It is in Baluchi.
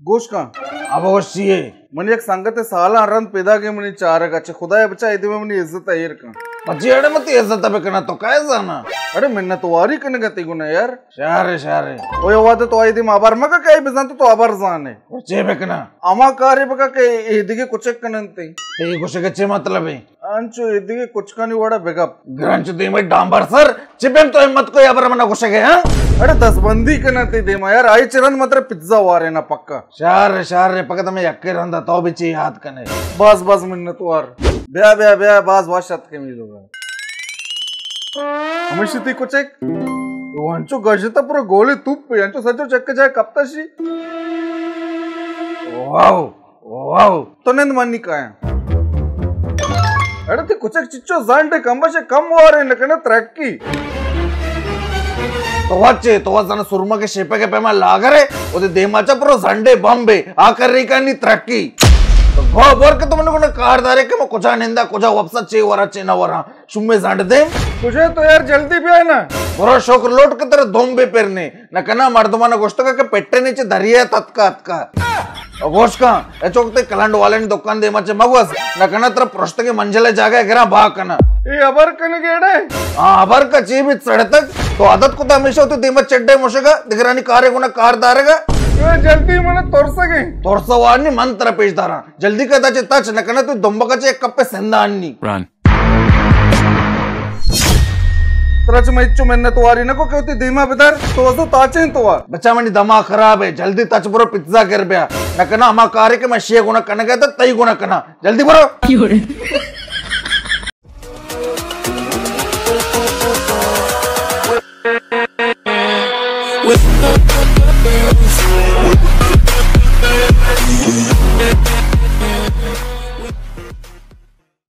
گوش کن۔ ابا وشی ہے۔ من یک سنگت سالاں رند پیدا گئے منی چارگ ءَ، چہ خدائے بچا اے دیم ءَ منی عزت ءَ ایر کن۔ پچی اڑے متی عزت ءَ بکنا تو کئے زانا؟ اڑے منت واری کنگ ءَ تئی گنا یار۔ شارے شارے۔ او یہ وعدہ تو آئی دیم ابر مکا کہ آئی بزان تو تو ابر زانے۔ اور چے بکنا؟ اما کارے بکا کہ اے دگے کچک کننتے۔ اے گوشگ ءِ چے مطلب ہے؟ انچو ایدگہ کچکانی وڑا بگپ۔ گرانچو دیمے ڈامبر سر، چہ پیم تو ہمت کو یا بر منا گوشگ ءَ، ہاں؟ اڑے دستبندی کنا تی دیما یار، آئی چہ رند متر پزا وارے نا پکا۔ شار رے، شار رے، پکا تمہیں یکے رندا تو بھی چی یاد کنے۔ بس بس منتوار۔ بیا بیا بیا، باز وش ات کے میلو گا۔ ہمیشہ تی کچک۔ وہ انچو گجتا پورا گولی توپ پہ، انچو سچو چک جائے کپتا شی۔ واو۔ واو، تو نند منی کایاں۔ اڑے تی کچک چچو زنڈ کم بشے کم وارے نکنے ترقی۔ تو وچے، تو وزن سرما کے شیپے کے پیما لاگرے، او تے دیما چا پرو زنڈے بمبے، آ کر رہی کانی ترقی۔ تو بو بور کے تو من کو نہ کار دارے کہ میں کجا نندا، کجا وپسا چے ورا چے نہ ورا۔ شمے زنڈ دیم۔ کجا تو یار جلدی بیا نا۔ برو شکر لوٹ کے ترے دوم بے پرنے۔ نہ کنا مردماں گوشتگا کہ پٹے نیچے دریا تتکا اتکا۔ او گوش کن، اے چوک تے کلنڈ والے نی دکان دیما چے مگوز، نہ کنا ترا پرشتگے منجلے جاگہ گرا با کنا۔ اے ابر کن گیڑے؟ ہاں، ابر کا چی بیت سڑتک، تو عادت کو تو ہمیشہ ہوتی دیما چڈے مشگا، دگرانی کارے گنا کار دارگا۔ اے جلدی من ترسگے۔ ترسا وارنی من ترا پیش داراں۔ جلدی کا تچے تچ نہ کنا تو دمبا کا چے ایک کپ سندانی۔ ترا چہ من ہچو منت واری نہ کو کہ وتی دیما بدار، تو وزو تاچیں تو وا۔ بچا منی دماغ خراب ہے، جلدی تچ برو پزا گر بیا۔ نہ کنا ہما کارے کہ من شے گنا کنگا تا تئی گنا کنا۔ جلدی برو۔